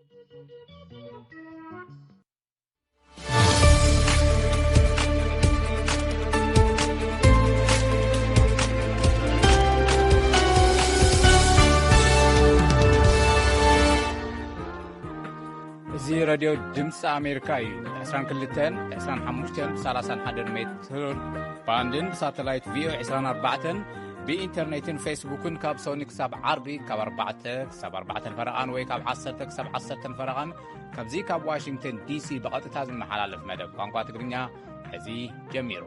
እዚ ሬድዮ ድምፂ ኣሜሪካ እዩ። ዕስራን ክልተን፣ ዕስራን ሓሙሽተን፣ ሰላሳን ሓደን ሜትር ባንድን ብሳተላይት ቪኦኤ ዕስራን ኣርባዕተን ብኢንተርኔትን ፌስቡክን ካብ ሶኒ ክሳብ ዓርቢ ካብ ኣርባዕተ ክሳብ ኣርባዕተን ፈረቓን ወይ ካብ ዓሰርተ ክሳብ ዓሰርተን ፈረቓን ካብዚ ካብ ዋሽንግተን ዲሲ ብቐጥታ ዝመሓላለፍ መደብ ቋንቋ ትግርኛ ሕዚ ጀሚሩ።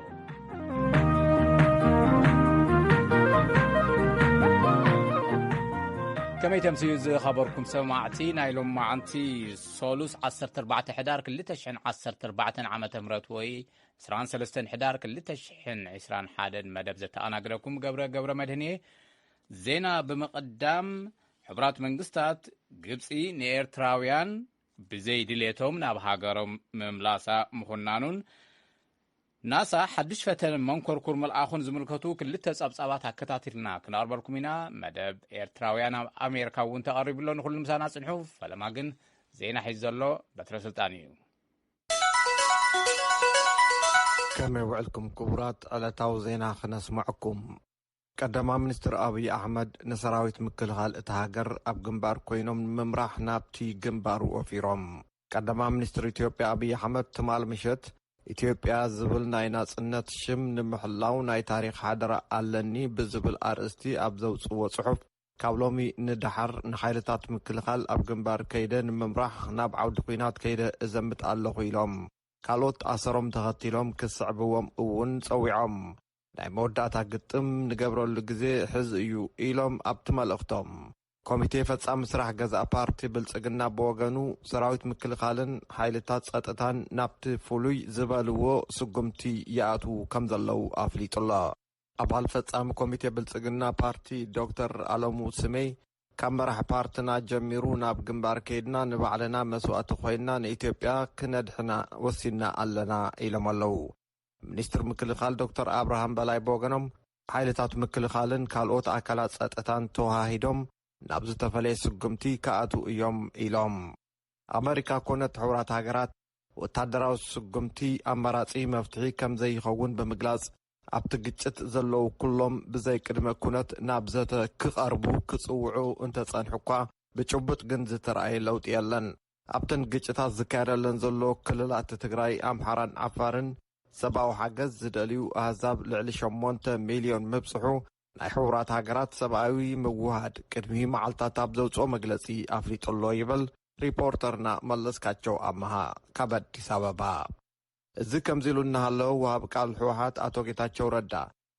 ከመይ ተምስዩ ዝኸበርኩም ሰማዕቲ ናይ ሎማዓንቲ ሶሉስ ዓሰርተ ኣርባዕተ ሕዳር ክልተ ሽሕን ዓሰርተ ኣርባዕተን ዓመተ ምህረት ወይ ዕስራን ሰለስተን ሕዳር ክልተ ሽሕን ዕስራን ሓደን መደብ ዘተኣናግደኩም ገብረ ገብረ መድህን እየ። ዜና ብምቕዳም፣ ሕቡራት መንግስታት ግብጺ ንኤርትራውያን ብዘይ ድሌቶም ናብ ሃገሮም ምምላሳ ምኹናኑን፣ ናሳ ሓድሽ ፈተነ መንኮርኩር ምልኣኹን ዝምልከቱ ክልተ ጸብጻባት ኣከታቲልና ክነቕርበልኩም ኢና። መደብ ኤርትራውያን ኣብ ኣሜሪካ እውን ተቐሪቡ ኣሎ። ንኹሉ ምሳና ጽንሑ። ፈለማ ግን ዜና ሒዙ ዘሎ በትረ ስልጣን እዩ። ከመይ ውዕልኩም ክቡራት? ዕለታዊ ዜና ክነስምዐኩም። ቀዳማይ ሚኒስትር ኣብይ ኣሕመድ ንሰራዊት ምክልኻል እታ ሃገር ኣብ ግንባር ኮይኖም ንምምራሕ ናብቲ ግንባር ወፊሮም። ቀዳማይ ሚኒስትር ኢትዮጵያ ኣብይ ኣሕመድ ትማል ምሸት ኢትዮጵያ ዝብል ናይ ናጽነት ሽም ንምሕላው ናይ ታሪኽ ሓደራ ኣለኒ ብዝብል ኣርእስቲ ኣብ ዘውጽዎ ጽሑፍ፣ ካብ ሎሚ ንደሓር ንሓይልታት ምክልኻል ኣብ ግንባር ከይደ ንምምራሕ ናብ ዓውዲ ኲናት ከይደ እዘምት ኣለኹ ኢሎም። ካልኦት ኣሰሮም ተኸቲሎም ክስዕብዎም እውን ጸዊዖም። ናይ መወዳእታ ግጥም ንገብረሉ ግዜ ሕዚ እዩ ኢሎም ኣብቲ መልእኽቶም። ኮሚቴ ፈጻሚ ስራሕ ገዛእ ፓርቲ ብልጽግና ብወገኑ፣ ሰራዊት ምክልኻልን ሓይልታት ጸጥታን ናብቲ ፍሉይ ዝበልዎ ስጉምቲ ይኣትዉ ከም ዘለዉ ኣፍሊጡ ኣሎ። ኣባል ፈጻሚ ኮሚቴ ብልጽግና ፓርቲ ዶክተር ኣለሙ ስሜይ፣ ካብ መራሒ ፓርትና ጀሚሩ ናብ ግንባር ከይድና ንባዕልና መስዋእቲ ኮይንና ንኢትዮጵያ ክነድሕና ወሲንና ኣለና ኢሎም ኣለዉ። ሚኒስትር ምክልኻል ዶክተር ኣብርሃም በላይ ብወገኖም፣ ሓይልታት ምክልኻልን ካልኦት ኣካላት ጸጥታን ተወሃሂዶም ናብ ዝተፈለየ ስጉምቲ ክኣትዉ እዮም ኢሎም። ኣመሪካ ኮነት ሕቡራት ሃገራት ወታደራዊ ስጉምቲ ኣማራጺ መፍትሒ ከም ዘይኸውን ብምግላጽ፣ ኣብቲ ግጭት ዘለዉ ኩሎም ብዘይ ቅድመ ኩነት ናብ ዘተ ክቐርቡ ክጽውዑ እንተጸንሑ እኳ፣ ብጭቡጥ ግን ዝተረኣየ ለውጢ የለን። ኣብተን ግጭታት ዝካየደለን ዘሎ ክልላት ትግራይ፣ ኣምሓራን ዓፋርን፣ ሰብኣዊ ሓገዝ ዝደልዩ ኣህዛብ ልዕሊ ሸሞንተ ሚልዮን ምብጽሑ ናይ ሕቡራት ሃገራት ሰብኣዊ ምውሃድ ቅድሚ መዓልታት ኣብ ዘውጽኦ መግለጺ ኣፍሊጡ ኣሎ ይብል ሪፖርተርና መለስካቸው ኣመሃ ካብ ኣዲስ ኣበባ። እዚ ከምዚ ኢሉ እናሃለወ፣ ወሃቢ ቃል ህወሓት ኣቶ ጌታቸው ረዳ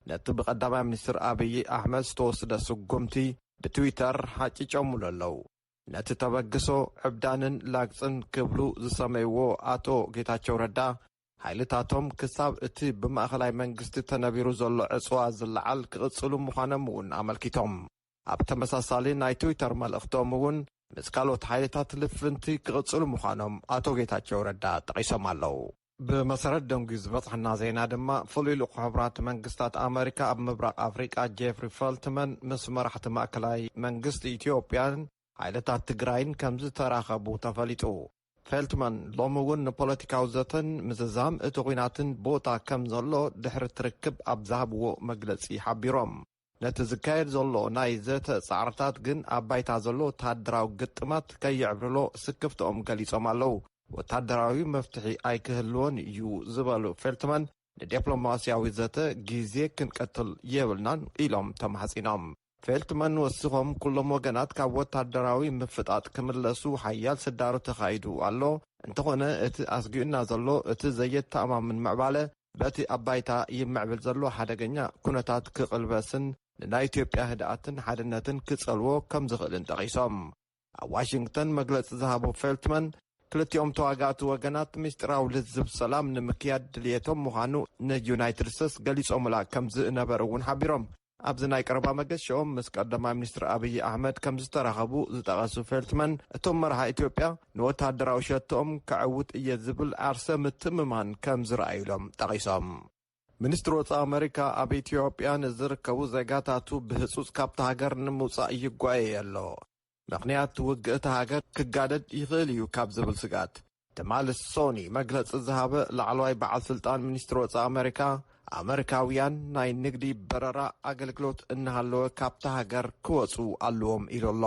ነቲ ብቀዳማይ ሚኒስትር ኣብይ ኣሕመድ ዝተወስደ ስጉምቲ ብትዊተር ሓጭጨሙሉ ኣለዉ። ነቲ ተበግሶ ዕብዳንን ላግጽን ክብሉ ዝሰመይዎ ኣቶ ጌታቸው ረዳ፣ ሓይልታቶም ክሳብ እቲ ብማእኸላይ መንግስቲ ተነቢሩ ዘሎ ዕጽዋ ዝለዓል ክቕጽሉ ምዃኖም እውን ኣመልኪቶም። ኣብ ተመሳሳሊ ናይ ትዊተር መልእኽቶም እውን፣ ምስ ካልኦት ሓይልታት ልፍንቲ ክቕጽሉ ምዃኖም ኣቶ ጌታቸው ረዳ ጠቒሶም ኣለዉ። ብመሰረት ደንጉዩ ዝበጽሐና ዜና ድማ፣ ፍሉይ ልኡኽ ሕቡራት መንግስታት ኣመሪካ ኣብ ምብራቕ ኣፍሪቃ ጄፍሪ ፈልትመን ምስ መራሕቲ ማእከላይ መንግስቲ ኢትዮጵያን ሓይልታት ትግራይን ከም ዝተራኸቡ ተፈሊጡ። ፌልትመን ሎሚ እውን ንፖለቲካዊ ዘተን ምዝዛም እቲ ኲናትን ቦታ ከም ዘሎ ድሕሪ እቲ ርክብ ኣብ ዝሃብዎ መግለጺ ሓቢሮም። ነቲ ዝካየድ ዘሎ ናይ ዘተ ጻዕርታት ግን ኣብ ባይታ ዘሎ ወተሃደራዊ ግጥማት ከየዕብልሎ ስክፍትኦም ገሊጾም ኣለዉ። ወተሃደራዊ መፍትሒ ኣይክህልዎን እዩ ዝበሉ ፌልትመን፣ ንዲፕሎማስያዊ ዘተ ግዜ ክንቀትል የብልናን ኢሎም ተማሕጺኖም። ፌልትመን ወሲኾም፣ ኩሎም ወገናት ካብ ወታደራዊ ምፍጣጥ ክምለሱ ሓያል ስዳሩ ተኻይዱ ኣሎ። እንተኾነ፣ እቲ ኣስጊኡና ዘሎ እቲ ዘየተኣማምን ምዕባለ በቲ ኣብ ባይታ ይምዕብል ዘሎ ሓደገኛ ኩነታት ክቕልበስን ንናይ ኢትዮጵያ ህድኣትን ሓድነትን ክጸልዎ ከም ዝኽእልን ጠቒሶም። ኣብ ዋሽንግተን መግለጺ ዝሃቡ ፌልትመን፣ ክልቲኦም ተዋጋእቲ ወገናት ምስጢራዊ ልዝብ ሰላም ንምክያድ ድልየቶም ምዃኑ ንዩናይትድ ስቴትስ ገሊጾምላ ከም ዝነበሩ እውን ሓቢሮም። ኣብዚ ናይ ቀረባ መገሽኦም ምስ ቀዳማይ ሚኒስትር ኣብይ ኣሕመድ ከም ዝተራኸቡ ዝጠቐሱ ፌልትመን፣ እቶም መራሒ ኢትዮጵያ ንወታደራዊ ሸቶኦም ከዕውት እየ ዝብል ዓርሰ ምትእምማን ከም ዝረኣዩሎም ጠቒሶም። ሚኒስትሪ ወጻኢ ኣመሪካ ኣብ ኢትዮጵያ ንዝርከቡ ዜጋታቱ ብህጹጽ ካብታ ሃገር ንምውጻእ ይጓየየ ኣሎ። ምኽንያት ውግእ እታ ሃገር ክጋደድ ይኽእል እዩ ካብ ዝብል ስግኣት። ትማሊ ሶኒ መግለጺ ዝሃበ ላዕለዋይ በዓል ስልጣን ሚኒስትሪ ወጻኢ ኣመሪካ፣ ኣመሪካውያን ናይ ንግዲ በረራ ኣገልግሎት እናሃለወ ካብታ ሃገር ክወጹ ኣለዎም ኢሉ ኣሎ።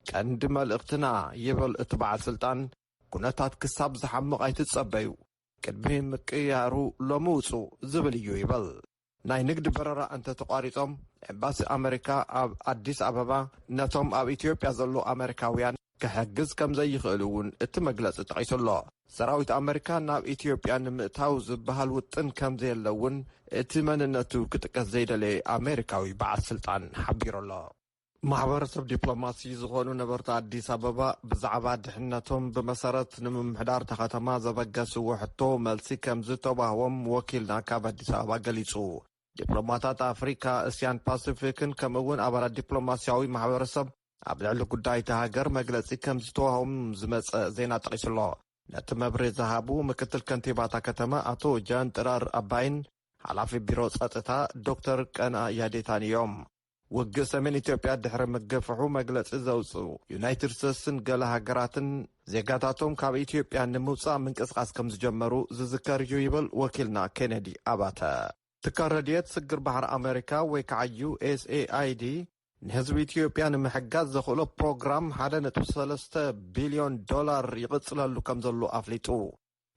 ቀንዲ መልእኽትና፣ ይብል እቲ በዓል ስልጣን፣ ኩነታት ክሳብ ዝሓምቕ ኣይትጸበዩ፣ ቅድሚ ምቅያሩ ሎሚ ውጹ ዝብል እዩ ይብል። ናይ ንግዲ በረራ እንተተቋሪጾም፣ ኤምባሲ ኣመሪካ ኣብ ኣዲስ ኣበባ ነቶም ኣብ ኢትዮጵያ ዘለዉ ኣመሪካውያን ክሕግዝ ከም ዘይኽእል እውን እቲ መግለጺ ጠቒሱ ኣሎ። ሰራዊት ኣመሪካ ናብ ኢትዮጵያ ንምእታው ዝበሃል ውጥን ከም ዘየለ እውን እቲ መንነቱ ክጥቀስ ዘይደለየ ኣመሪካዊ በዓል ስልጣን ሓቢሩ ኣሎ። ማሕበረሰብ ዲፕሎማሲ ዝኾኑ ነበርቲ ኣዲስ ኣበባ ብዛዕባ ድሕነቶም ብመሰረት ንምምሕዳር እታ ከተማ ዘበገስዎ ሕቶ መልሲ ከም ዝተዋህቦም ወኪልና ካብ ኣዲስ ኣበባ ገሊጹ። ዲፕሎማታት ኣፍሪካ፣ እስያን ፓሲፊክን ከምኡ እውን ኣባላት ዲፕሎማሲያዊ ማሕበረሰብ ኣብ ልዕሊ ጉዳይ እታ ሃገር መግለጺ ከም ዝተዋህቦም ዝመጸ ዜና ጠቒሱ ኣሎ። ነቲ መብርሂ ዝሃቡ ምክትል ከንቲባታ ከተማ ኣቶ ጃን ጥራር ኣባይን ሓላፊ ቢሮ ጸጥታ ዶክተር ቀና ያዴታን እዮም። ውግእ ሰሜን ኢትዮጵያ ድሕሪ ምግፍሑ መግለጺ ዘውጽኡ ዩናይትድ ስቴትስን ገለ ሃገራትን ዜጋታቶም ካብ ኢትዮጵያ ንምውጻእ ምንቅስቓስ ከም ዝጀመሩ ዝዝከር እዩ ይብል ወኪልና ኬነዲ ኣባተ። ትካል ረድኤት ስግር ባሕሪ ኣመሪካ ወይ ከዓ ዩ ኤስ ኤ ኣይ ዲ ንህዝቢ ኢትዮጵያ ንምሕጋዝ ዘኽእሎ ፕሮግራም ሓደ ነጥቢ ሰለስተ ቢልዮን ዶላር ይቕጽለሉ ከም ዘሎ ኣፍሊጡ።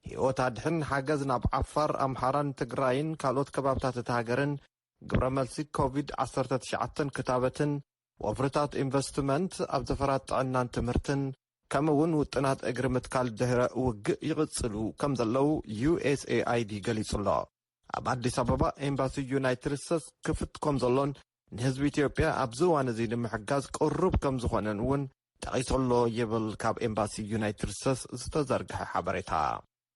ህይወት ኣድሕን ሓገዝ ናብ ዓፋር፣ ኣምሓራን ትግራይን ካልኦት ከባብታት እታ ሃገርን ግብረ መልሲ ኮቪድ ዓሰርተ ትሽዓተ ክታበትን ወፍርታት ኢንቨስትመንት ኣብ ዘፈራት ጥዕናን ትምህርትን ከምኡ እውን ውጥናት እግሪ ምትካል ድሕረ ውግእ ይቕጽሉ ከም ዘለዉ ዩ ኤስ ኤ ኣይ ዲ ገሊጹ ኣሎ። ኣብ ኣዲስ ኣበባ ኤምባሲ ዩናይትድ ስቴትስ ክፍት ከም ዘሎን ንህዝቢ ኢትዮጵያ ኣብዚ እዋን እዚ ንምሕጋዝ ቅሩብ ከም ዝኾነን እውን ጠቒሱ ኣሎ ይብል ካብ ኤምባሲ ዩናይትድ ስቴትስ ዝተዘርግሐ ሓበሬታ።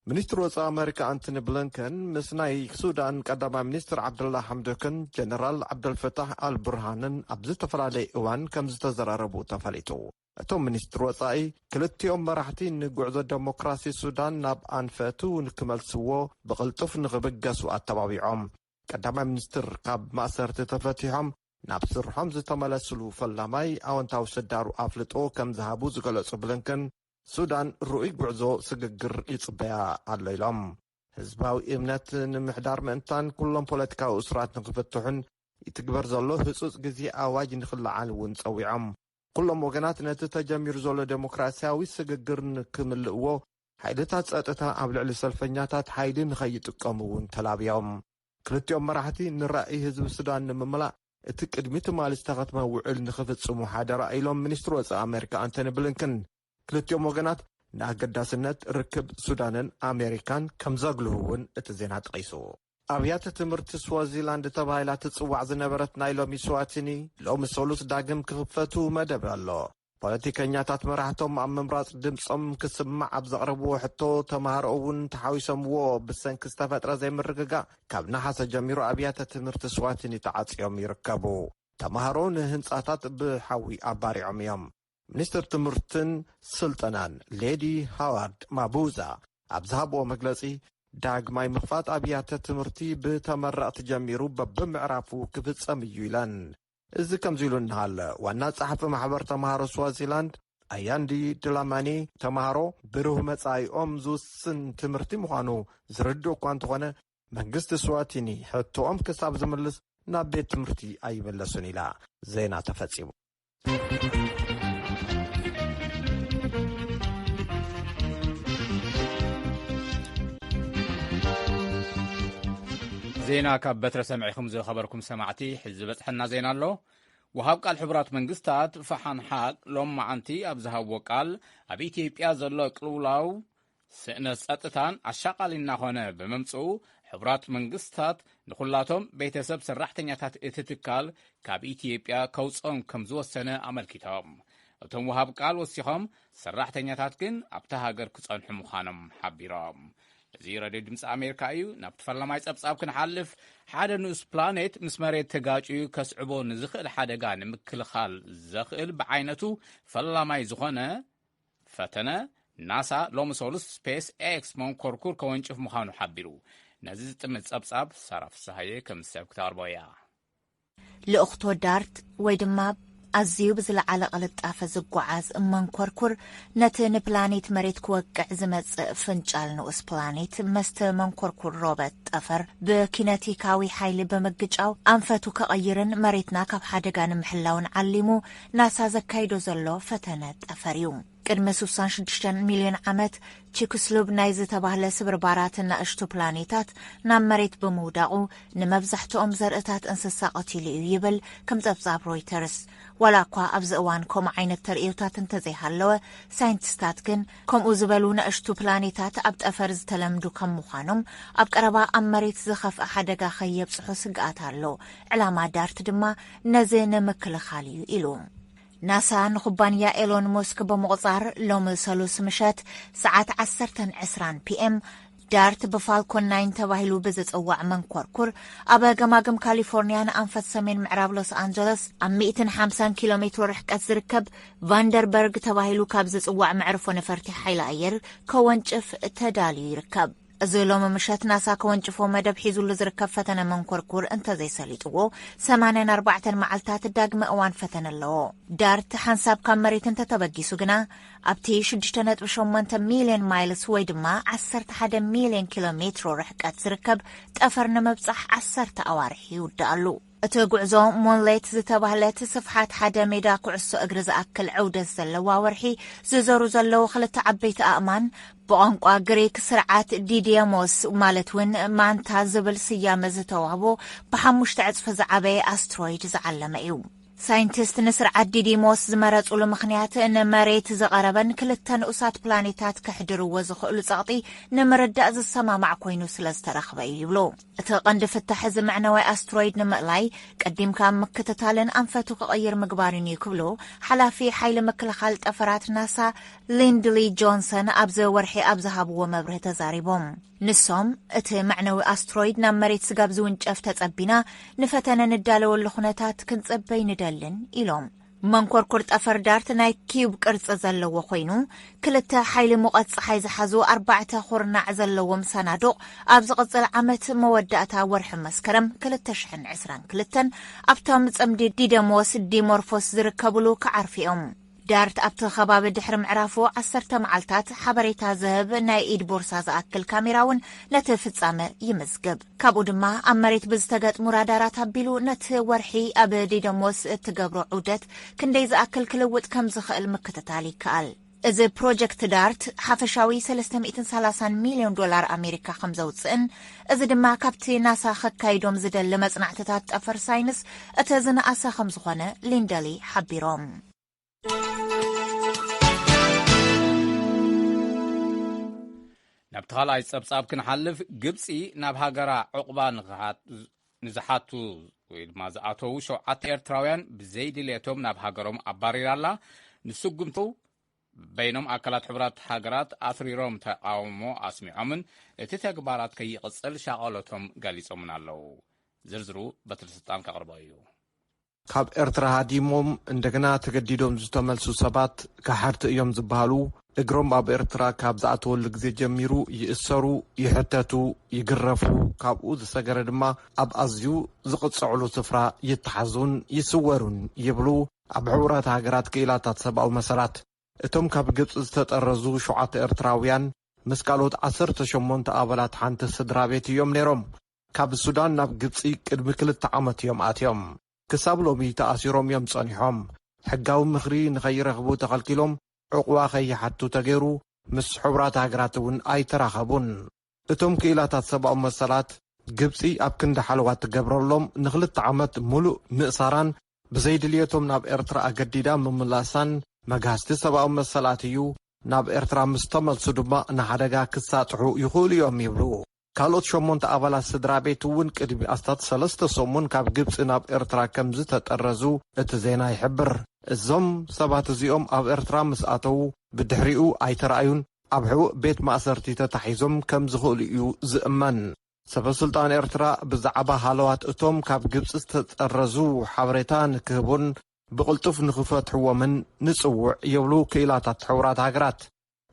ሚኒስትሪ ወጻኢ ኣመሪካ ኣንቶኒ ብሊንከን ምስ ናይ ሱዳን ቀዳማይ ሚኒስትር ዓብደላ ሓምዶክን ጀነራል ዓብደልፈታሕ ኣልቡርሃንን ኣብ ዝተፈላለየ እዋን ከም ዝተዘራረቡ ተፈሊጡ። እቶም ሚኒስትር ወጻኢ ክልቲኦም መራሕቲ ንጉዕዞ ዴሞክራሲ ሱዳን ናብ ኣንፈቱ ንክመልስዎ ብቕልጡፍ ንኽብገሱ ኣተባቢዖም። ቀዳማይ ሚኒስትር ካብ ማእሰርቲ ተፈቲሖም ናብ ስርሖም ዝተመለስሉ ፈላማይ ኣወንታዊ ስዳሩ ኣፍልጦ ከም ዝሃቡ ዝገለጹ ብሊንከን፣ ሱዳን ርኡይ ጉዕዞ ስግግር ይጽበያ ኣሎ ኢሎም። ህዝባዊ እምነት ንምሕዳር ምእንታን ኩሎም ፖለቲካዊ እሱራት ንክፍትሑን ይትግበር ዘሎ ህጹጽ ግዜ ኣዋጅ ንክለዓል እውን ጸዊዖም። ኩሎም ወገናት ነቲ ተጀሚሩ ዘሎ ዴሞክራሲያዊ ስግግር ንክምልእዎ ሓይልታት ጸጥታ ኣብ ልዕሊ ሰልፈኛታት ሓይሊ ንኸይጥቀሙ እውን ተላብዮም። ክልቲኦም መራሕቲ ንራእይ ህዝቢ ሱዳን ንምምላእ እቲ ቅድሚ ትማሊ ዝተኸትመ ውዕል ንኽፍጽሙ ሓደራ ኢሎም ሚኒስትሪ ወጻኢ ኣሜሪካ ኣንቶኒ ብሊንከን። ክልቲኦም ወገናት ንኣገዳስነት ርክብ ሱዳንን ኣሜሪካን ከም ዘጉልሁ እውን እቲ ዜና ጠቒሱ። ኣብያተ ትምህርቲ ስዋዚላንድ ተባሂላ ትጽዋዕ ዝነበረት ናይ ሎሚ ስዋቲኒ ሎሚ ሰሉስ ዳግም ክኽፈቱ መደብ ኣሎ። ፖለቲከኛታት መራሕቶም ኣብ ምምራጽ ድምጾም ክስማዕ ኣብ ዘቕረብዎ ሕቶ፣ ተማሃሮ እውን ተሓዊሶምዎ ብሰንኪ ዝተፈጥረ ዘይምርግጋእ ካብ ነሓሰ ጀሚሩ ኣብያተ ትምህርቲ ስዋቲኒ ተዓጽዮም ይርከቡ። ተማሃሮ ንህንጻታት ብሓዊ ኣባሪዖም እዮም። ሚኒስትር ትምህርትን ስልጠናን ሌዲ ሃዋርድ ማቡዛ ኣብ ዝሃብዎ መግለጺ፣ ዳግማይ ምኽፋት ኣብያተ ትምህርቲ ብተመረቕቲ ጀሚሩ በብምዕራፉ ክፍጸም እዩ ኢለን። እዚ ከምዚ ኢሉ እናሃለ፣ ዋና ጸሓፊ ማሕበር ተማሃሮ ስዋዚላንድ ኣያንዲ ድላማኒ፣ ተማሃሮ ብሩህ መጻኢኦም ዝውስን ትምህርቲ ምዃኑ ዝርድእ እኳ እንተኾነ፣ መንግስቲ ስዋቲኒ ሕቶኦም ክሳብ ዝምልስ ናብ ቤት ትምህርቲ ኣይምለሱን ኢላ። ዜና ተፈጺሙ። ዜና ካብ በትረ ሰሚዕኹም ዝኸበርኩም ሰማዕቲ፣ ሕዚ ዝበጽሐና ዜና ኣሎ። ወሃብ ቃል ሕቡራት መንግስታት ፋሓን ሓቅ ሎም መዓንቲ ኣብ ዝሃብዎ ቃል፣ ኣብ ኢትዮጵያ ዘሎ ቅልውላው ስእነት ጸጥታን ኣሻቓሊ እናኾነ ብምምጽኡ፣ ሕቡራት መንግስታት ንኹላቶም ቤተሰብ ሰራሕተኛታት እቲ ትካል ካብ ኢትዮጵያ ከውጽኦም ከም ዝወሰነ ኣመልኪቶም። እቶም ወሃብ ቃል ወሲኾም፣ ሰራሕተኛታት ግን ኣብታ ሃገር ክጸንሑ ምዃኖም ሓቢሮም። እዚ ሬድዮ ድምፂ ኣሜሪካ እዩ። ናብቲ ፈላማይ ጸብጻብ ክንሓልፍ፣ ሓደ ንኡስ ፕላኔት ምስ መሬት ተጋጭዩ ከስዕቦ ንዝኽእል ሓደጋ ንምክልኻል ዘኽእል ብዓይነቱ ፈላማይ ዝኾነ ፈተነ ናሳ ሎሚ ሰሉስ ስፔስ ኤክስ መንኮርኩር ከወንጭፍ ምዃኑ ሓቢሩ። ነዚ ዝጥምት ጸብጻብ ሳራ ፍስሃየ ከም ሰብ ክተቕርቦ እያ። ልእኽቶ ዳርት ወይ ድማ ኣዝዩ ብዝለዓለ ቅልጣፈ ዝጓዓዝ መንኮርኩር፣ ነቲ ንፕላኔት መሬት ክወቅዕ ዝመጽእ ፍንጫል ንኡስ ፕላኔት መስተ መንኮርኩር ሮበት ጠፈር ብኪነቲካዊ ሓይሊ ብምግጫው ኣንፈቱ ከቐይርን መሬትና ካብ ሓደጋ ንምሕላውን ዓሊሙ ናሳ ዘካይዶ ዘሎ ፈተነ ጠፈር እዩ። ቅድሚ ስሳን ሽዱሽተን ሚልዮን ዓመት፣ ቺክስሉብ ናይ ዝተባህለ ስብርባራት ናእሽቱ ፕላኔታት ናብ መሬት ብምውዳቑ፣ ንመብዛሕትኦም ዘርእታት እንስሳ ቀቲሉ እዩ ይብል ከም ጸብጻብ ሮይተርስ። ዋላ እኳ ኣብዚ እዋን ከምኡ ዓይነት ተርእዮታት እንተዘይሃለወ፣ ሳይንቲስታት ግን ከምኡ ዝበሉ ናእሽቱ ፕላኔታት ኣብ ጠፈር ዝተለምዱ ከም ምዃኖም፣ ኣብ ቀረባ ኣብ መሬት ዝኸፍአ ሓደጋ ከየብጽሑ ስግኣት ኣሎ። ዕላማ ዳርት ድማ ነዚ ንምክልኻል እዩ ኢሉ። ናሳ ንኩባንያ ኤሎን ሞስክ ብምቑጻር፣ ሎሚ ሰሉስ ምሸት ሰዓት ዓሰርተን ዕስራን ፒ ኤም፣ ዳርት ብፋልኮን ናይን ተባሂሉ ብዝጽዋዕ መንኮርኩር፣ ኣብ ገማግም ካሊፎርኒያ ንኣንፈት ሰሜን ምዕራብ ሎስ ኣንጀለስ ኣብ ሚእትን ሓምሳን ኪሎ ሜትሮ ርሕቀት ዝርከብ ቫንደርበርግ ተባሂሉ ካብ ዝጽዋዕ መዕርፎ ነፈርቲ ሓይሊ ኣየር ከወንጭፍ ተዳልዩ ይርከብ። እዚ ሎሚ ምሸት ናሳ ከወንጭፎ መደብ ሒዙሉ ዝርከብ ፈተነ መንኮርኩር እንተዘይሰሊጥዎ፣ ሰማንያን ኣርባዕተን መዓልታት ዳግመ እዋን ፈተነ ኣለዎ። ዳርት ሓንሳብ ካብ መሬት እንተተበጊሱ ግና፣ ኣብቲ ሽዱሽተ ነጥቢ ሸሞንተ ሚልዮን ማይልስ ወይ ድማ ዓሰርተ ሓደ ሚልዮን ኪሎ ሜትሮ ርሕቀት ዝርከብ ጠፈር ንምብጻሕ ዓሰርተ ኣዋርሕ ይውድኣሉ። እቲ ጉዕዞ ሞንሌት ዝተባህለት ስፍሓት ሓደ ሜዳ ኩዕሶ እግሪ ዝኣክል ዕውደት ዘለዋ ወርሒ ዝዞሩ ዘለዉ ክልተ ዓበይቲ ኣእማን፣ ብቋንቋ ግሪክ ስርዓት ዲዲየሞስ ማለት እውን ማንታ ዝብል ስያመ ዝተዋህቦ፣ ብሓሙሽተ ዕጽፊ ዝዓበየ ኣስትሮይድ ዝዓለመ እዩ። ሳይንቲስት ንስርዓት ዲዲሞስ ዝመረጹሉ ምኽንያት፣ ንመሬት ዝቐረበን ክልተ ንኡሳት ፕላኔታት ከሕድርዎ ዝኽእሉ ጸቕጢ ንምርዳእ ዝሰማማዕ ኮይኑ ስለ ዝተረኽበ እዩ ይብሉ። እቲ ቀንዲ ፍታሕ እዚ መዕነዊ ኣስትሮይድ ንምእላይ፣ ቀዲምካ ምክትታልን ኣንፈቱ ክቕይር ምግባርን እዩ ክብሉ፣ ሓላፊ ሓይሊ ምክልኻል ጠፈራት ናሳ ሊንድሊ ጆንሰን ኣብዚ ወርሒ ኣብ ዝሃብዎ መብርሂ ተዛሪቦም። ንሶም፣ እቲ መዕነዊ ኣስትሮይድ ናብ መሬት ስጋብ ዝውንጨፍ ተጸቢና ንፈተነ ንዳለወሉ ኩነታት ክንጽበይ ንደልን ኢሎም። መንኮርኩር ጠፈር ዳርት ናይ ኪዩብ ቅርጺ ዘለዎ ኮይኑ፣ ክልተ ሓይሊ ሙቐት ጸሓይ ዝሓዙ ኣርባዕተ ኩርናዕ ዘለዎም ሰናዱቕ፣ ኣብ ዝቕጽል ዓመት መወዳእታ ወርሒ መስከረም ክልተ ሽሕን ዕስራን ክልተን ኣብቶም ጽምዲ ዲደሞስ ዲሞርፎስ ዝርከብሉ ክዓርፉ እዮም። ዳርት ኣብቲ ከባቢ ድሕሪ ምዕራፉ ዓሰርተ መዓልታት ሓበሬታ ዝህብ ናይ ኢድ ቦርሳ ዝኣክል ካሜራ እውን ነቲ ፍጻመ ይምዝግብ። ካብኡ ድማ ኣብ መሬት ብዝተገጥሙ ራዳራት ኣቢሉ ነቲ ወርሒ ኣብ ዲደሞስ እትገብሮ ዑደት ክንደይ ዝኣክል ክልውጥ ከም ዝኽእል ምክትታል ይከኣል። እዚ ፕሮጀክት ዳርት ሓፈሻዊ ሰለስተ ሚእትን ሰላሳን ሚልዮን ዶላር ኣሜሪካ ከም ዘውጽእን፣ እዚ ድማ ካብቲ ናሳ ከካይዶም ዝደሊ መጽናዕትታት ጠፈር ሳይንስ እቲ ዝነኣሰ ከም ዝኾነ ሊንደሊ ሓቢሮም። ናብቲ ካልኣይ ጸብጻብ ክንሓልፍ፣ ግብጺ ናብ ሃገራ ዕቑባ ንዝሓቱ ወይ ድማ ዝኣተዉ ሸውዓተ ኤርትራውያን ብዘይድልየቶም ናብ ሃገሮም ኣባሪራ ኣላ። ንስጉምቱ በይኖም ኣካላት ሕቡራት ሃገራት ኣትሪሮም ተቓውሞ ኣስሚዖምን እቲ ተግባራት ከይቕጽል ሻቐሎቶም ገሊጾምን ኣለዉ። ዝርዝሩ በትሪ ስልጣን ከቕርቦ እዩ። ካብ ኤርትራ ሃዲሞም እንደገና ተገዲዶም ዝተመልሱ ሰባት ካሓድቲ እዮም ዝበሃሉ። እግሮም ኣብ ኤርትራ ካብ ዝኣተወሉ ግዜ ጀሚሩ ይእሰሩ፣ ይሕተቱ፣ ይግረፉ። ካብኡ ዝሰገረ ድማ ኣብ ኣዝዩ ዝቕጽዕሉ ስፍራ ይተሓዙን ይስወሩን ይብሉ ኣብ ሕቡራት ሃገራት ክኢላታት ሰብኣዊ መሰላት። እቶም ካብ ግብጺ ዝተጠረዙ ሸውዓተ ኤርትራውያን ምስ ካልኦት ዓሰርተ ሸሞንተ ኣባላት ሓንቲ ስድራ ቤት እዮም ነይሮም። ካብ ሱዳን ናብ ግብጺ ቅድሚ ክልተ ዓመት እዮም ኣትዮም። ክሳብ ሎሚ ተኣሲሮም እዮም ጸኒሖም። ሕጋዊ ምኽሪ ንኸይረኽቡ ተኸልኪሎም፣ ዕቑባ ከይሓቱ ተገይሩ፣ ምስ ሕቡራት ሃገራት እውን ኣይተራኸቡን። እቶም ክኢላታት ሰብኣዊ መሰላት፣ ግብጺ ኣብ ክንዲ ሓለዋ ትገብረሎም ንኽልተ ዓመት ሙሉእ ምእሳራን ብዘይድልየቶም ናብ ኤርትራ ኣገዲዳ ምምላሳን መግሃስቲ ሰብኣዊ መሰላት እዩ። ናብ ኤርትራ ምስ ተመልሱ ድማ ንሓደጋ ክሳጥሑ ይኽእሉ እዮም ይብሉ። ካልኦት ሸሞንተ ኣባላት ስድራ ቤት እውን ቅድሚ ኣስታት ሰለስተ ሰሙን ካብ ግብጺ ናብ ኤርትራ ከም ዝተጠረዙ እቲ ዜና ይሕብር። እዞም ሰባት እዚኦም ኣብ ኤርትራ ምስ ኣተዉ ብድሕሪኡ ኣይተራእዩን፣ ኣብ ሕቡእ ቤት ማእሰርቲ ተታሒዞም ከም ዝኽእሉ እዩ ዝእመን። ሰበ ስልጣን ኤርትራ ብዛዕባ ሃለዋት እቶም ካብ ግብጺ ዝተጠረዙ ሓበሬታ ንክህቡን ብቕልጡፍ ንኽፈትሕዎምን ንጽውዕ ይብሉ ክኢላታት ሕቡራት ሃገራት።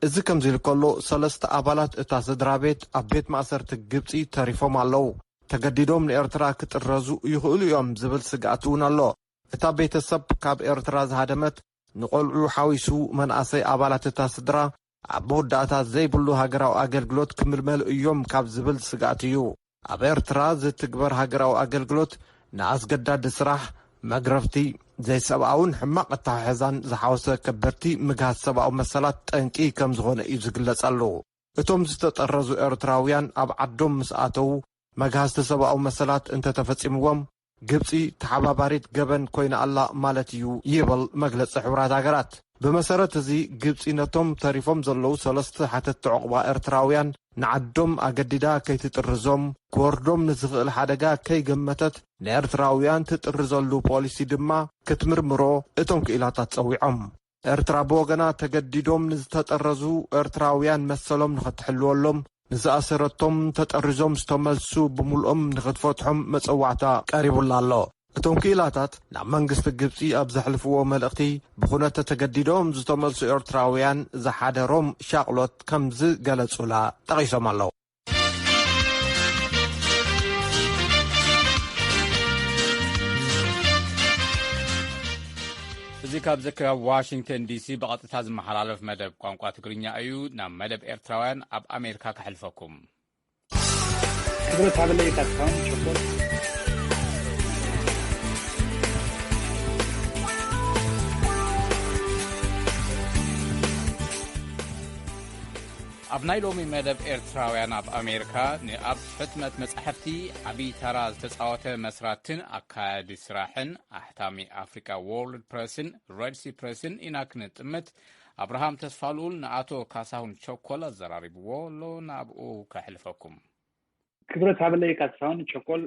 እዚ ከምዚ ኢሉ ከሎ፣ ሰለስተ ኣባላት እታ ስድራ ቤት ኣብ ቤት ማእሰርቲ ግብጺ ተሪፎም ኣለዉ። ተገዲዶም ንኤርትራ ክጥረዙ ይኽእሉ እዮም ዝብል ስግኣት እውን ኣሎ። እታ ቤተሰብ ካብ ኤርትራ ዝሃደመት ንቆልዑ ሓዊሱ መናእሰይ ኣባላት እታ ስድራ ኣብ መወዳእታ ዘይብሉ ሃገራዊ ኣገልግሎት ክምልመሉ እዮም ካብ ዝብል ስግኣት እዩ። ኣብ ኤርትራ ዝትግበር ሃገራዊ ኣገልግሎት ንኣስገዳዲ ስራሕ፣ መግረፍቲ፣ ዘይሰብኣውን ሕማቕ ኣተሓሕዛን ዝሓወሰ ከበድቲ ምግሃስ ሰብኣዊ መሰላት ጠንቂ ከም ዝኾነ እዩ ዝግለጽ ኣሎ። እቶም ዝተጠረዙ ኤርትራውያን ኣብ ዓዶም ምስ ኣተዉ መግሃስቲ ሰብኣዊ መሰላት እንተተፈጺምዎም፣ ግብጺ ተሓባባሪት ገበን ኮይና ኣላ ማለት እዩ ይብል መግለጺ ሕቡራት ሃገራት። ብመሰረት እዚ፣ ግብጺ ነቶም ተሪፎም ዘለዉ ሰለስተ ሓተትቲ ዑቕባ ኤርትራውያን ንዓዶም ኣገዲዳ ከይትጥርዞም፣ ክወርዶም ንዝኽእል ሓደጋ ከይገመተት ንኤርትራውያን ትጥርዘሉ ፖሊሲ ድማ ክትምርምሮ እቶም ክኢላታት ጸዊዖም። ኤርትራ ብወገና ተገዲዶም ንዝተጠረዙ ኤርትራውያን መሰሎም ንኽትሕልወሎም፣ ንዝኣሰረቶም ተጠሪዞም ዝተመልሱ ብምልኦም ንኽትፈትሖም መጸዋዕታ ቀሪቡላ ኣሎ። እቶም ክኢላታት ናብ መንግስቲ ግብጺ ኣብ ዘሕልፍዎ መልእኽቲ፣ ብኹነተ ተገዲዶም ዝተመልሱ ኤርትራውያን ዝሓደሮም ሻቕሎት ከም ዝገለጹላ ጠቒሶም ኣለዉ። እዚ ካብ ዝከብ ዋሽንግተን ዲሲ ብቐጥታ ዝመሓላለፍ መደብ ቋንቋ ትግርኛ እዩ። ናብ መደብ ኤርትራውያን ኣብ ኣሜሪካ ከሕልፈኩም። ክብረት ሃበለይ ካሳሁን ቸኮል። ኣብ ናይ ሎሚ መደብ ኤርትራውያን ኣብ ኣሜሪካ ንኣብ ሕትመት መጻሕፍቲ ዓብዪ ተራ ዝተጻወተ መስራትን ኣካያዲ ስራሕን ኣሕታሚ ኣፍሪካ ዎርልድ ፕረስን ረድሲ ፕረስን ኢና ክንጥምት። ኣብርሃም ተስፋልኡል ንኣቶ ካሳሁን ቸኮል ኣዘራሪብዎ ኣሎ፣ ናብኡ ከሕልፈኩም። ክብረት ሃበለይ ካሳሁን ቸኮል፣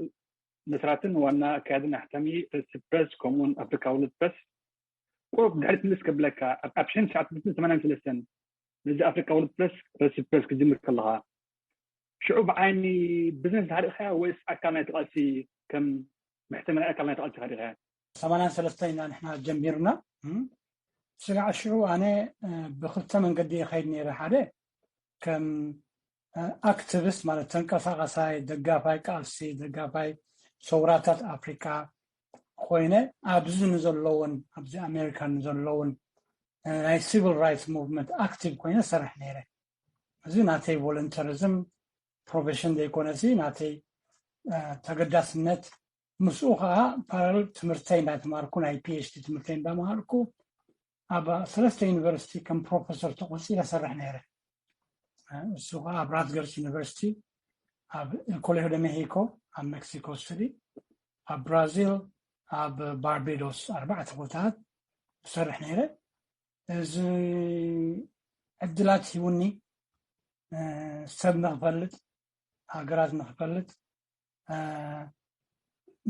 መስራትን ዋና ኣካያድን ኣሕታሚ ረድሲ ፕረስ፣ ከምኡውን ኣፍሪካ ዎርልድ ፕረስ። ቁሩብ ድሕሪት ምልስ ከብለካ፣ ኣብ፣ ኣብ ሽሕን ትሽዓተ ሚእትን ሰማንያን ሰለስተን ነዚ ኣፍሪካ ዎርልድ ፕረስ፣ ረድሲ ፕረስ ክጅምር ከለኻ፣ ሽዑ ብዓይኒ ቢዝነስ ተሃሪእኻዮ ወይስ ኣካል ናይቲ ቃልሲ፣ ከም መሕተሚ ናይ ኣካል ናይቲ ቃልሲ ተሃሪእኻዮ? ሰማንያን ሰለስተን ኢና ንሕና ጀሚርና። እም፣ ስጋዕ ሽዑ ኣነ፣ እ፣ ብክልተ መንገዲ ይኸይድ ነይረ። ሓደ ከም፣ እ፣ ኣክቲቪስት ማለት ተንቀሳቓሳይ ደጋፋይ ቃልሲ፣ ደጋፋይ ሰውራታት ኣፍሪካ ኮይነ፣ ኣብዚ ንዘለውን፣ ኣብዚ ኣሜሪካ ንዘለውን፣ እ፣ ናይ ሲቪል ራይትስ ሙቭመንት ኣክቲቭ ኮይነ ሰርሕ ነይረ። እዚ ናተይ ቮለንተሪዝም ፕሮፌሽን ዘይኮነሲ ናተይ፣ እ፣ ተገዳስነት። ምስኡ ከዓ ፓራሌል ትምህርተይ እንዳተማርኩ፣ ናይ ፒ ኤች ዲ ትምህርተይ እንዳመሃርኩ፣ ኣብ ሰለስተ ዩኒቨርሲቲ ከም ፕሮፌሰር ተቆፂረ ሰርሕ ነይረ። እ፣ እሱ ከዓ ኣብ ራትገርስ ዩኒቨርሲቲ፣ ኣብ ኮሌጆ ደ ሜሂኮ፣ ኣብ ሜክሲኮ ሲቲ፣ ኣብ ብራዚል፣ ኣብ ባርቤዶስ ኣርባዕተ ቦታታት እሰርሕ ነይረ። እዚ ዕድላት ሂቡኒ፣ እ፣ ሰብ ንኽፈልጥ፣ ሃገራት ንኽፈልጥ፣ እ፣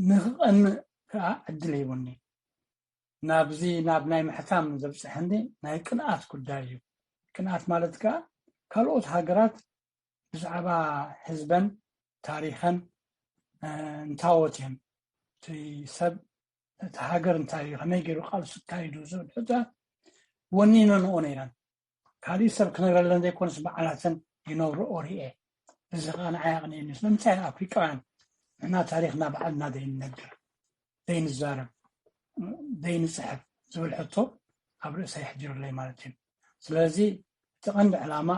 ንኽቐንእ ከዓ ዕድል ሂቡኒ። ናብዚ፣ ናብ ናይ ምሕታም ዘብፅሐኒ ናይ ቅንኣት ጉዳይ እዩ። ቅንኣት ማለት ከዓ ካልኦት ሃገራት ብዛዕባ ህዝበን ታሪኸን፣ እ፣ እንታወት እዮም። እቲ ሰብ፣ እቲ ሃገር እንታይ እዩ፣ ከመይ ገይሩ ቃልሱ ኣካይዱ ዝብል ሕቶታት ወኒነንኦ ነይረን። ካሊእ ሰብ ክነግረለን ዘይኮነስ ባዕላተን ይነብርኦ ሪኤ። እዚ ከዓ ንዓይ ኣቕንየኒ። ስለምንታይ ኣፍሪቃውያን ንሕና ታሪኽና ባዕልና ዘይንነግር፣ ዘይንዛረብ፣ ዘይንፅሕፍ ዝብል ሕቶ ኣብ ርእሰይ ኣሕዲሩለይ ማለት እዩ። ስለዚ እቲ ቀንዲ ዕላማ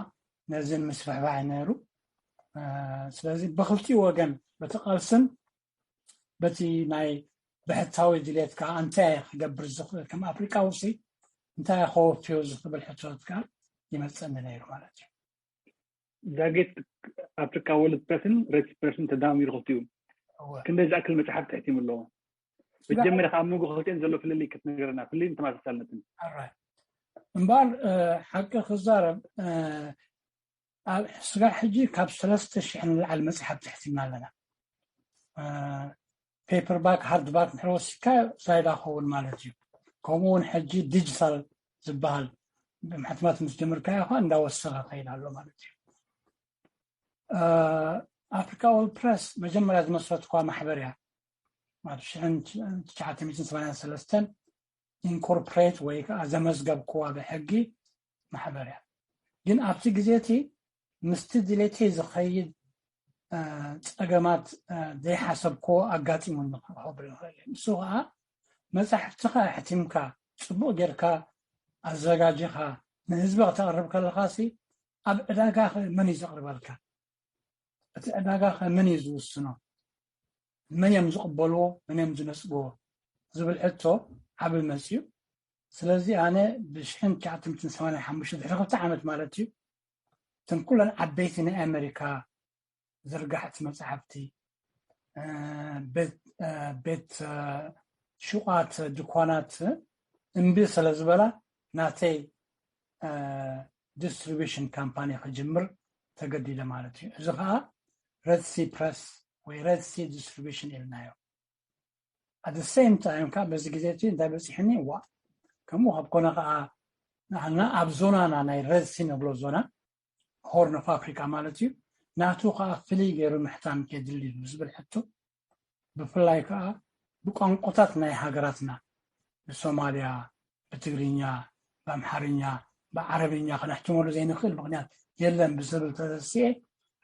ነዚ ንምስፍሕፋሕ እዩ ነይሩ። እ፣ ስለዚ ብኽልቲኡ ወገን፣ በቲ ቃልስን በቲ ናይ ብሕታዊ ድሌት ከዓ እንታይ እየ ክገብር ዝኽእል፣ ከም ኣፍሪቃዊ ሲ እንታይ እየ ከወፍዮ ዝኽብል ሕቶታት ከዓ ይመፀኒ ነይሩ ማለት እዩ። ዛጌት ኣፍሪካ ወርልድ ፕረስን ረድሲ ፕረስን ተዳሚሩ ክልቲኡ እወ። ክንደይ ዝኣክል መፅሓፍቲ ሕቲሙ ኣለዎ? ስጋዕ መጀመርያ ካብ መንጎ ክልቲአን ዘሎ ፍልልይ ክትነግረና፣ ፍልልይን ተመሳሳልነትን። ኣራይ። እምበኣር፣ እ፣ ሓቂ ክዛረብ፣ እ፣ ኣብ ስጋዕ ሕጂ ካብ ሰለስተ ሽሕ ንላዕሊ መፅሓፍቲ ሕቲምና ኣለና። እ፣ ፔፐር ባክ፣ ሃርድ ባክ እንድሕር ወሲድካ ዝያዳ ክኸውን ማለት እዩ። ከምኡ እውን ሕጂ ዲጂታል ዝበሃል ብምሕትማት ምስ ጀመርካዮ ከዓ እንዳወሰኸ ይኸይድ ኣሎ ማለት እዩ። እ፣ ኣፍሪካ ኦል ፕረስ መጀመርያ ዝመስረትኳ ማሕበር እያ። ኣብ ሽሕን ትሽዓተ ሚእትን ሰማንያን ሰለስተን ኢንኮርፖሬት ወይ ከዓ ዘመዝገብክዋ ብሕጊ ማሕበር እያ። ግን ኣብቲ ግዜ እቲ ምስቲ ድሌተይ ዝኸይድ፣ እ፣ ጸገማት፣ እ፣ ዘይሓሰብክዎ ኣጋጢሙኒ ክብል ይኽእል እየ። ንሱ ከዓ መጻሕፍትኻ ኣሕቲምካ ጽቡቕ ጌርካ ኣዘጋጂኻ ንህዝቢ ክተቕርብ ከለኻሲ ኣብ ዕዳጋ ኸ መን እዩ ዘቕርበልካ? እቲ ዕዳጋ ኸ መን እዩ ዝውስኖ? መን እዮም ዝቕበልዎ? መን እዮም ዝነጽግዎ? ዝብል ሕቶ ዓቢ መጽዩ። ስለዚ ኣነ ብሽሕን ትሽዓተ ሚእትን ሰማንያን ሓሙሽተ ድሕሪ ክልተ ዓመት ማለት እዩ እተን ኩለን ዓበይቲ ናይ ኣሜሪካ ዝርጋሕቲ መጽሓፍቲ ቤት ሽቋት ድኳናት እምቢ ስለ ዝበላ ናተይ ዲስትሪቢሽን ካምፓኒ ክጅምር ተገዲደ ማለት እዩ። እዚ ከዓ ረድሲ ፕረስ ወይ ረድሲ ዲስትሪቢሽን ኢልናዮ። ኣት ሴም ታይም ከዓ በዚ ግዜ እቲ እንታይ በፂሕኒ ዋ ከምኡ ካብ ኮነ ከዓ ንዓና ኣብ ዞናና ናይ ረድሲ ነብሎ ዞና ሆርን ኦፍ ኣፍሪካ ማለት እዩ ናቱ ከዓ ፍልይ ገይሩ ምሕታም የድሊ እዩ ዝብል ሕቶ ብፍላይ ከዓ ብቋንቋታት ናይ ሃገራትና ብሶማልያ ብትግርኛ ብኣምሓርኛ ብዓረብኛ ክነሕትመሉ ዘይንኽእል ምክንያት የለን ብዝብል ተተስኤ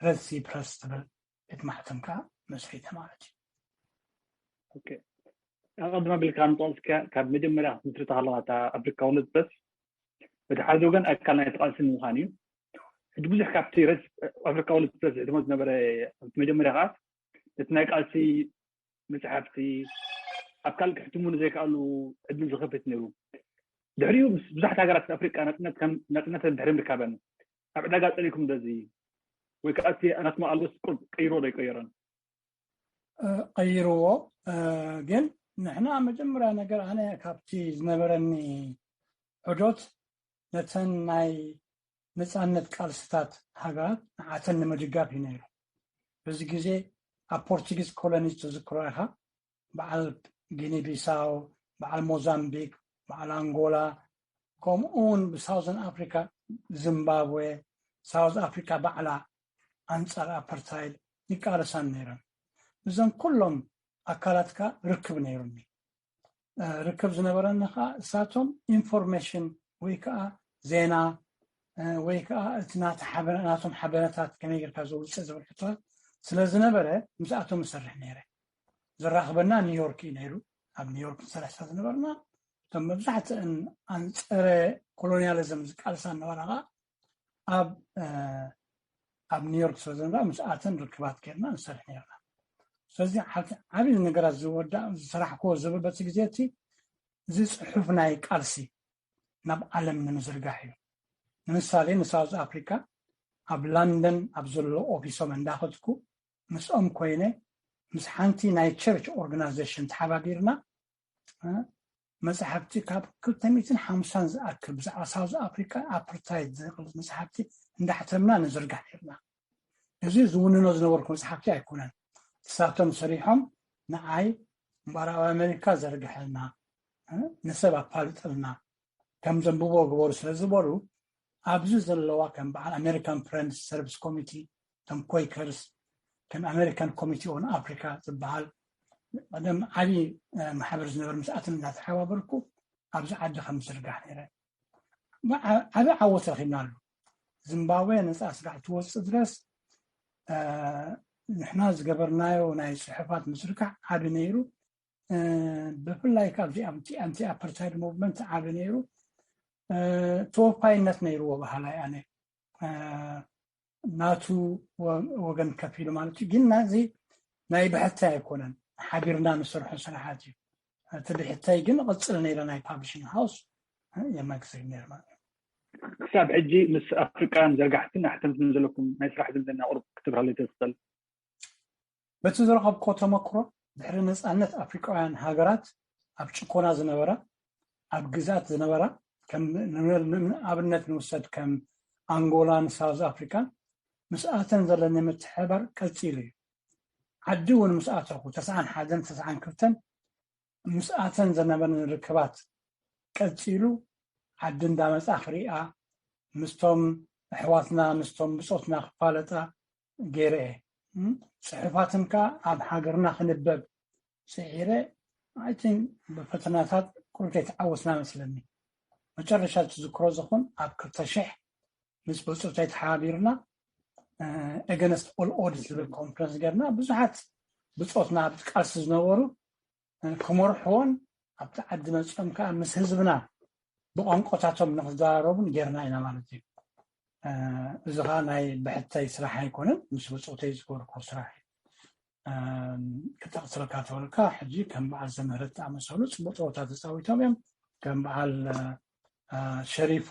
ረድሲ ፕረስ ትብል ቤት ማሕተም ከዓ መስሪተ ማለት እዩ። ኣቐድማ ቢልካ ንጠቕስካ ካብ መጀመርያ ክትምስርታ ከለካ ኣፍሪካ ወርልድ ፕረስ በቲ ሓደ ወገን ኣካል ናይ ቃልሲ ንምዃን እዩ። ሕጂ ብዙሕ ካብቲ ኣፍሪካ ወርልድ ፕረስ ዝሕትሞ ዝነበረ መጀመርያ ከዓ እቲ ናይ ቃልሲ መፅሓፍቲ ኣብ ካልእ ክሕትሙ ንዘይከኣሉ ዕድል ዝኸፍት ነይሩ። ድሕሪኡ ምስ ብዙሓት ሃገራት ኣፍሪቃ ናፅነተን ድሕሪ ምርካበን ኣብ ዕዳጋ ፀኒኩም ደዚ ወይ ከዓ እቲ ናትማ ኣልበስ ቀይሮ ዶ ይቀየረን? ቀይርዎ። ግን ንሕና መጀመርያ ነገር ኣነ ካብቲ ዝነበረኒ ዑዶት ነተን ናይ ነፃነት ቃልስታት ሃገራት ንዓተን ንምድጋፍ እዩ ነይሩ። በዚ ግዜ ኣብ ፖርቱጊዝ ኮሎኒ ትዝክሮ ኢኻ፣ በዓል ጊኒ ቢሳው፣ በዓል ሞዛምቢክ፣ በዓል ኣንጎላ፣ ከምኡ እውን ብሳውዘን ኣፍሪካ ዚምባብዌ፣ ሳውዝ ኣፍሪካ ባዕላ ኣንፃር ኣፓርታይድ ይቃለሳን ነይረን። እዞም ኩሎም ኣካላትካ ርክብ ነይሩኒ። ርክብ ዝነበረኒ ከዓ እሳቶም ኢንፎርሜሽን ወይ ከዓ ዜና ወይ ከዓ እቲ ናቶም ሓበረታት ከመይ ጌርካ ዘውፅእ ዝብል ሕቶታት ስለ ዝነበረ ምስኣቶም እሰርሕ ነይረ። ዘራኽበና ኒውዮርክ እዩ ነይሩ። ኣብ ኒውዮርክ ንሰርሕ ስለ ዝነበርና እቶም መብዛሕትአን ኣንፀረ ኮሎኒያሊዝም ዝቃልሳ ነበራ ከዓ ኣብ ኣብ ኒውዮርክ ስለ ዝነበራ ምስኣተን ርክባት ጌርና ንሰርሕ ነርና። ስለዚ ዓብዪ ነገራት ዝወዳእ ዝሰራሕክዎ ዝብል በቲ ግዜ እቲ እዚ ፅሑፍ ናይ ቃልሲ ናብ ዓለም ንምዝርጋሕ እዩ። ንምሳሌ ንሳውዝ ኣፍሪካ ኣብ ላንደን ኣብ ዘሎ ኦፊሶም እንዳኸድኩ ምስኦም ኮይነ ምስ ሓንቲ ናይ ቸርች ኦርጋናይዜሽን ተሓባቢርና መፅሓፍቲ ካብ ክልተ ሚእትን ሓምሳን ዝኣክል ብዛዕባ ሳውዝ ኣፍሪካ ኣፕርታይድ ዝብል መፅሓፍቲ እንዳሕተምና ንዝርጋሕ ነርና። እዚ ዝውንኖ ዝነበርኩ መፅሓፍቲ ኣይኮነን። እሳቶም ሰሪሖም ንዓይ ምዕራብ ኣሜሪካ ዘርግሐልና ንሰብ ኣፋልጠልና ከም ዘንብቦ ግበሩ ስለ ዝበሉ ኣብዚ ዘለዋ ከም በዓል ኣሜሪካን ፍሬንድስ ሰርቪስ ኮሚቲ ከም ኮይከርስ ከም ኣሜሪካን ኮሚቲ ኦን ኣፍሪካ ዝበሃል ቀደም ዓብዪ ማሕበር ዝነበር ምስኣትን እናተሓባበርኩ ኣብዚ ዓዲ ከም ዝርጋሕ ነይረ። ዓብዪ ዓወት ረኪብናሉ። ዚምባብዌ ነፃ ስራሕ ትወፅእ ድረስ ንሕና ዝገበርናዮ ናይ ፅሑፋት ምስርካሕ ዓቢ ነይሩ። ብፍላይ ካብዚ ኣንቲ ኣፓርታይድ ሙቭመንት ዓቢ ነይሩ። ተወፋይነት ነይርዎ በሃላይ ኣነ ናቱ ወገን ከፊሉ ማለት እዩ። ግን ናዚ ናይ ብሕታይ ኣይኮነን፣ ሓቢርና ንሰርሖ ስራሓት እዩ። እቲ ብሕታይ ግን እቕፅል ነይረ ናይ ፓብሊሽንግ ሃውስ የመግዝግ ነይሩ ማለት እዩ። ክሳብ ሕጂ ምስ ኣፍሪቃውያን ዘርጋሕትን ኣሕተምትን ዘለኩም ናይ ስራሕ ዝምድና ቁሩብ ክትብራለይ ትኽእል? በቲ ዝረኸብክዎ ተመክሮ ድሕሪ ነፃነት ኣፍሪቃውያን ሃገራት ኣብ ጭኮና ዝነበራ ኣብ ግዛት ዝነበራ ኣብነት ንውሰድ ከም ኣንጎላን ሳውዝ ኣፍሪካን ምስኣተን ዘለኒ ምትሕባር ቀፂሉ እዩ። ዓዲ እውን ምስኣተኹ ተስዓን ሓደን ተስዓን ክልተን ምስኣተን ዘነበረኒ ርክባት ቀፂሉ ዓዲ እንዳመፃ ክሪኣ ምስቶም ኣሕዋትና ምስቶም ብፆትና ክፋለጣ ገይረ እየ። ፅሑፋትን ከዓ ኣብ ሃገርና ክንበብ ፅዒረ ኣይትን ብፈተናታት ቁሩብ ዘይተዓወትና መስለኒ። መጨረሻ ዝዝክሮ ዝኹን ኣብ ክልተ ሽሕ ምስ ብፁዕተይ ተሓባቢርና ኤገነስት ኦል ኦድስ ዝብል ኮንፈረንስ ገርና ብዙሓት ብፆትና ኣብ ቃልሲ ዝነበሩ ክመርሕዎን ኣብቲ ዓዲ መፅኦም ከዓ ምስ ህዝብና ብቋንቋታቶም ንክዘራረቡን ጌርና ኢና ማለት እዩ። እዚ ከዓ ናይ ብሕተይ ስራሕ ኣይኮነን፣ ምስ ብፆተይ ዝገበርኮ ስራሕ እዩ። ክጠቕስልካ ተበልካ ሕጂ ከም በዓል ዘምህረት ዝኣመሰሉ ፅቡቅ ፀወታ ተፃዊቶም እዮም። ከም በዓል ሸሪፎ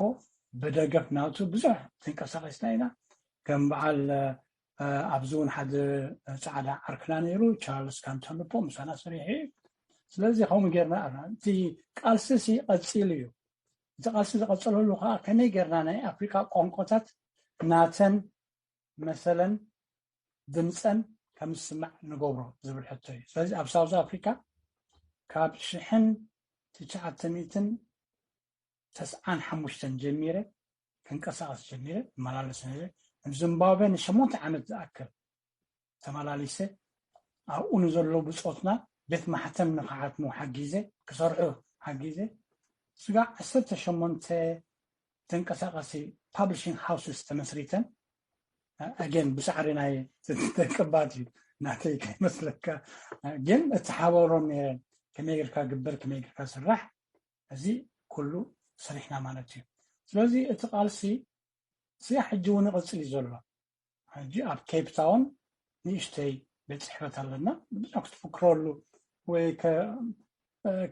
ብደገፍ ናቱ ብዙሕ ተንቀሳቀስና ኢና። ከም በዓል ኣብዚ እውን ሓደ ፃዕዳ ዓርክና ነይሩ፣ ቻርልስ ካንተልፖ ምሳና ሰሪሑ እዩ። ስለዚ ከምኡ ጌርና ኣለና። እቲ ቃልሲ ሲ ቀፂሉ እዩ። እቲ ቃልሲ ዝቐፀለሉ ከዓ ከመይ ጌርና ናይ ኣፍሪካ ቋንቋታት ናተን መሰለን ድምፀን ከም ዝስማዕ ንገብሮ ዝብል ሕቶ እዩ። ስለዚ ኣብ ሳውዝ ኣፍሪካ ካብ ሽሕን ትሽዓተ ሚእትን ተስዓን ሓሙሽተን ጀሚረ ክንቀሳቀስ ጀሚረ፣ እመላለስ ነይረ። ኣብ ዚምባብዌ ንሸሞንተ ዓመት ዝኣክል ተመላሊሰ። ኣብኡ ንዘሎ ብፆትና ቤት ማሕተም ንክሓትሙ ሓጊዘ፣ ክሰርሑ ሓጊዘ። ስጋዕ ዓሰርተ ሸሞንተ ተንቀሳቀሲ ፓብሊሽንግ ሃውስስ ተመስሪተን። ኣገን ብሳዕሪ ናይ ደቂ ባት እዩ፣ ናተይ ከይመስለካ። ግን እተሓባብሮም ነይረ፣ ከመይ ጌርካ ግበር፣ ከመይ ጌርካ ስራሕ፣ እዚ ኩሉ ሰሪሕና ማለት እዩ። ስለዚ እቲ ቃልሲ ስያ ሕጂ እውን ይቕፅል እዩ ዘሎ። ሕጂ ኣብ ኬፕ ታውን ንእሽተይ ቤት ፅሕፈት ኣለና። ብዙሕ ክትፍክረሉ ወይ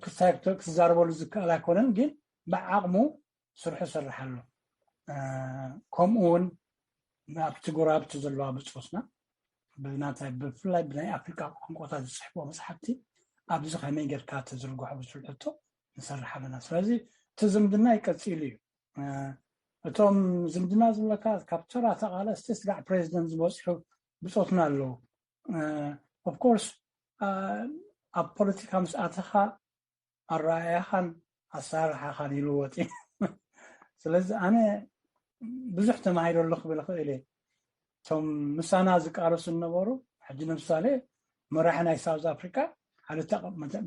ክሳይ ክትዛረበሉ ዝከኣል ኣይኮነን፣ ግን ብዓቕሙ ስርሑ ይሰርሕ ኣሎ። ከምኡ እውን ኣብቲ ጎረባብቲ ዘለዋ ብፆትና ብናታይ ብፍላይ ብናይ ኣፍሪካ ቋንቋታት ዝፅሕፍዎ መፅሓፍቲ ኣብዚ ከመይ ጌርካ ተዝርግሖ ብዝብል ሕቶ ንሰርሕ ኣለና። ስለዚ እቲ ዝምድና ይቀፂሉ እዩ። እቶም ዝምድና ዝብለካ ካብ ተራ ተቓለስቲ ስጋዕ ፕሬዚደንት ዝበፅሑ ብፆትና ኣለዉ። ኦፍኮርስ ኣብ ፖለቲካ ምስ ኣተኻ ኣረኣእያኻን ኣሰራርሓኻን ይልወጥ እዩ። ስለዚ ኣነ ብዙሕ ተማሂረ ኣሎ ክብል እኽእል እየ። እቶም ምሳና ዝቃለሱ ዝነበሩ፣ ሕጂ ንምሳሌ መራሒ ናይ ሳውዝ ኣፍሪካ ሓደ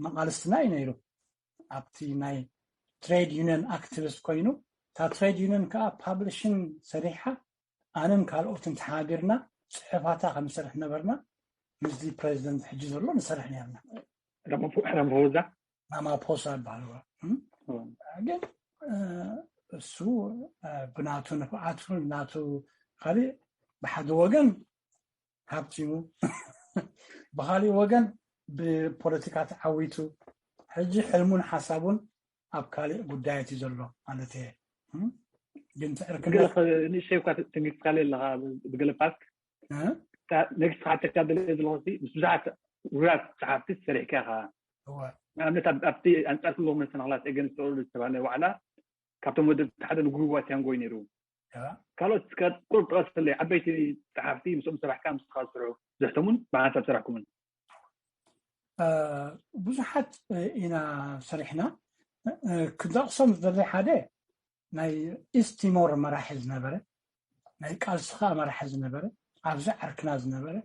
መቃልስትና እዩ ነይሩ። ኣብቲ ናይ ትሬድ ዩኒየን ኣክቲቪስት ኮይኑ፣ እታ ትሬድ ዩኒየን ከዓ ፓብሊሽን ሰሪሓ ኣነን ካልኦትን ተሓቢርና ፅሑፋታ ከምሰርሕ ነበርና። ምስዚ ፕሬዚደንት ሕጂ ዘሎ ንሰርሕ ነርና። ራማፎዛ ራማፖሳ ይበሃል። ግን እሱ ብናቱ ንፍዓቱ ናቱ ካሊእ ብሓደ ወገን ሃብቲሙ ብካሊእ ወገን ብፖለቲካ ተዓዊቱ ሕጂ ሕልሙን ሓሳቡን ኣብ ካሊእ ጉዳያት እዩ ዘሎ ማለት እየ። ግን ትዕርክነት ንእሽተይ እኳ ተንግስካለ ኣለካ ብገለ ፓርት ነግስካ ተካ ደለ ዘለኮ ምስ ብዙሓት ውራት ጸሓፍቲ ሰሪሕካ ኢኻ። ንኣብነት ኣብቲ ኣንጻር ኩሎም መሰናክላት ኤገንስት ዝተባህለ ዋዕላ ካብቶም ወደብቲ ሓደ ንጉሩባት ያንጎይ ነይሩ። ካልኦት ቁርብ ጥቐሰለይ ዓበይቲ ጸሓፍቲ ምስኦም ሰራሕካ ምስኻ ዝሰርሑ ብዙሕቶምን ብሓንሳብ ሰራሕኩምን። ብዙሓት ኢና ሰሪሕና። ክጠቕሶም ዝደሊ ሓደ ናይ ኢስት ቲሞር መራሒ ዝነበረ፣ ናይ ቃልሲ ከዓ መራሒ ዝነበረ፣ ኣብዚ ዓርክና ዝነበረ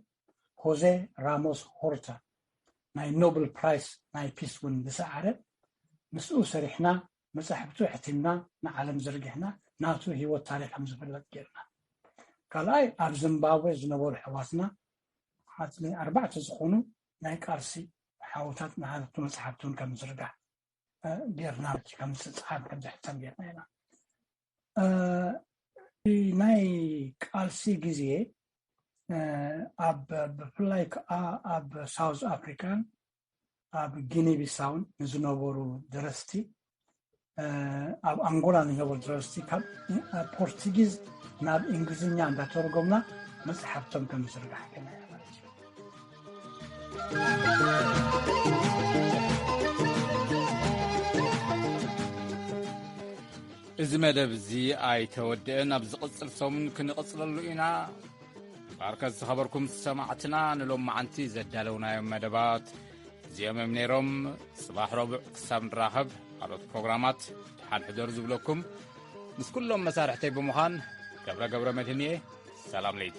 ሆዜ ራሞስ ሆርታ ናይ ኖብል ፕራይስ ናይ ፒስ እውን ዝሰዓረ፣ ምስኡ ሰሪሕና፣ መፃሕፍቱ ኣሕቲምና ንዓለም ዘርጊሕና፣ ናቱ ህይወት ታሪክ ከም ዝፍለጥ ጌርና። ካልኣይ ኣብ ዚምባብዌ ዝነበሩ ኣሕዋትና ሓትሊ ኣርባዕተ ዝኾኑ ናይ ቃልሲ ሓውታት ንሓቱ መፅሓፍቲ እውን ከም ዝርጋሕ ጌርና፣ ከም ዝፅሓፍ ከም ዝሕተም ጌርና ኢና። ናይ ቃልሲ ግዜ ኣብ ብፍላይ ከዓ ኣብ ሳውዝ ኣፍሪካን ኣብ ጊኒ ቢሳውን ንዝነበሩ ደረስቲ፣ ኣብ ኣንጎላ ንዝነበሩ ደረስቲ ካብ ፖርቱጊዝ ናብ እንግሊዝኛ እንዳተረጎምና መፅሓፍቶም ከም ዝርጋሕ ጌርና ኢና ማለት እዩ። እዚ መደብ እዚ ኣይተወድአን፣ ኣብ ዝቕጽል ሰሙን ክንቕጽለሉ ኢና። ባርከ ዝኸበርኩም ሰማዕትና፣ ንሎማዓንቲ ዘዳለውናዮም መደባት እዚኦም እዮም ነይሮም። ጽባሕ ረቡዕ ክሳብ ንራኸብ፣ ካልኦት ፕሮግራማት ደሓን ሕደሩ ዝብለኩም ምስ ኩሎም መሳርሕተይ ብምዃን ገብረ ገብረ መድህን እየ። ሰላም ለይቲ።